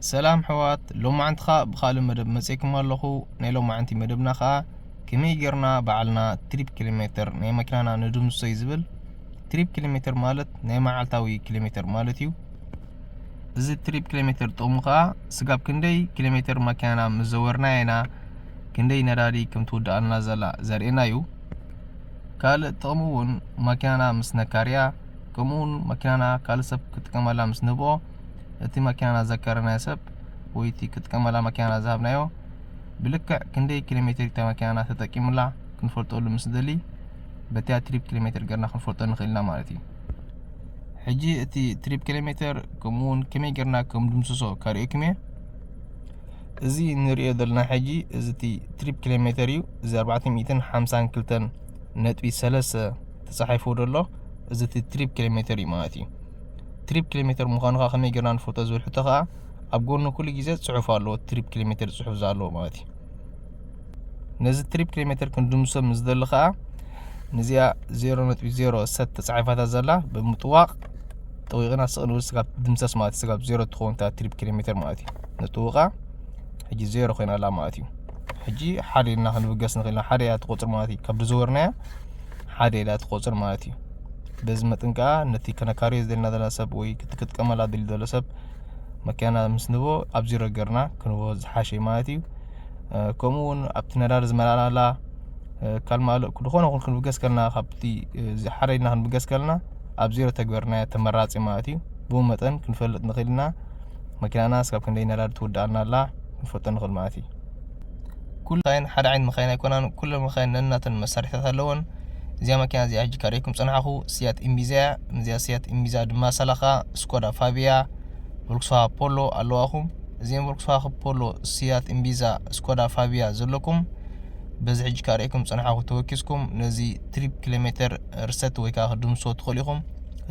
ሰላም ኣሕዋት፣ ሎማዓንቲ ኸኣ ብኻልእ መደብ መጺኤኩም ኣለኹ። ናይ ሎማዓንቲ መደብና ኸኣ ከመይ ጌርና ባዕልና ትሪፕ ኪሎ ሜተር ናይ መኪናና ንድምስሶ እዩ ዝብል። ትሪፕ ኪሎ ሜተር ማለት ናይ መዓልታዊ ኪሎ ሜተር ማለት እዩ። እዚ ትሪፕ ኪሎ ሜተር ጥቕሙ ኸኣ ስጋብ ክንደይ ኪሎ ሜተር መኪናና ምስ ዘወርናያ ኢና ክንደይ ነዳዲ ከም ትውድኣልና ዘላ ዘርእየና እዩ። ካልእ ጥቕሙ እውን መኪናና ምስ ነካርያ፣ ከምኡ እውን መኪናና ካልእ ሰብ ክጥቀመላ ምስ ንህብኦ፣ እቲ መኪናና ዘከረናዮ ሰብ ወይ እቲ ክጥቀመላ መኪናና ዝሃብናዮ ብልክዕ ክንደይ ኪሎ ሜትር እታ መኪናና ተጠቂሙላ ክንፈልጠሉ ምስ ንደሊ፣ በቲኣ ትሪፕ ኪሎ ሜትር ጌርና ክንፈልጦ ንኽእል ኢና ማለት እዩ። ሕጂ እቲ ትሪፕ ኪሎ ሜትር ከምኡ እውን ከመይ ጌርና ከም ድምስሶ ከርእየኩም እየ። እዚ ንርእዮ ዘለና ሕጂ እዚ እቲ ትሪፕ ኪሎ ሜትር እዩ። እዚ ኣርባዕተ ሚእትን ሓምሳን ክልተን ነጥቢ ሰለስተ ተጻሒፉ ዘሎ እዚ እቲ ትሪፕ ኪሎ ሜትር እዩ ማለት እዩ። ትሪፕ ኪሎ ሜትር ምዃኑ ኸኣ ከመይ ጌርና ንፈልጦ ዝብል ሕቶ ኸኣ ኣብ ጎኑ ኩሉ ግዜ ጽሑፍ ኣለዎ፣ ትሪፕ ኪሎ ሜትር ጽሑፍ ዝኣለዎ ማለት እዩ። ነዚ ትሪፕ ኪሎ ሜትር ክንድምሶ ምስ ዝደሊ ኸኣ ነዚኣ ዜሮ ነጥቢ ዜሮ ሰት ተጻሒፋታ ዘላ ብምጥዋቕ ጠዊቕና ስቕ ንብል ስጋብ ድምሰስ ማለት እዩ። ስጋብ ዜሮ ትኸውን እታ ትሪፕ ኪሎ ሜትር ማለት እዩ። ንጥውቓ ሕጂ ዜሮ ኮይና ኣላ ማለት እዩ። ሕጂ ሓደ ኢልና ክንብገስ ንኽእል ኢና። ሓደ እያ ትቆጽር ማለት እዩ። ካብ ዝዘወርናያ ሓደ ኢላ ትቆጽር ማለት እዩ። በዚ መጠን ከኣ ነቲ ከነካርዮ ዝደልና ዘለና ሰብ ወይ ክት-፣ ክጥቀመላ ደሊ ዘሎ ሰብ መኪና ምስ ንቦ ኣብ ዜሮ ጌርና ክንቦ ዝሓሸ እዩ ማለት እዩ። እ፣ ከምኡ እውን ኣብቲ ነዳዲ ዝመልኣናላ፣ እ፣ ካልማእ ዝኾነ ይኹን ክንብገስ ከለና ካብቲ፣ እ፣ እዚ ሓደ ኢልና ክንብገስ ከለና ኣብ ዜሮ ተግበርናዮ ተመራጺ ማለት እዩ። ብኡ መጠን ክንፈልጥ ንኽእል ኢና መኪናና ስጋብ ክንደይ ነዳዲ ትውድኣልና ኣላ ክንፈልጦ ንኽእል ማለት እዩ። ኩሉ መኻይን ሓደ ዓይነት መኻይን ኣይኮናን፣ ኩሉ መኻይን ነናተን መሳርሒታት ኣለወን። እዚኣ መኪና እዚኣ ሕጂ ካርእየኩም ጸናሕኹ ስያት ኢምቢዛ እያ። እዚኣ ስያት ኢምቢዛ ድማ ሳላኻ ስኮዳ ፋቢያ፣ ቮልክስዋገን ፖሎ ኣለዋኹም። እዚኦም ቮልክስዋገን ፖሎ፣ ስያት ኢምቢዛ፣ ስኮዳ ፋቢያ ዘለኩም በዚ ሕጂ ካርእየኩም ጸናሕኹ ተወኪስኩም ነዚ ትሪፕ ኪሎ ሜትር ርሰት ወይ ከዓ ክድምስዎ ትኽእሉ ኢኹም።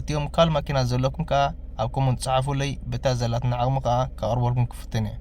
እቲኦም ካልእ ማኪና ዘለኩም ከዓ ኣብ ኮመንት ጸሓፉለይ፣ በታ ዘላትና ዓቕሚ ከዓ ከቕርበልኩም ክፍትን እየ።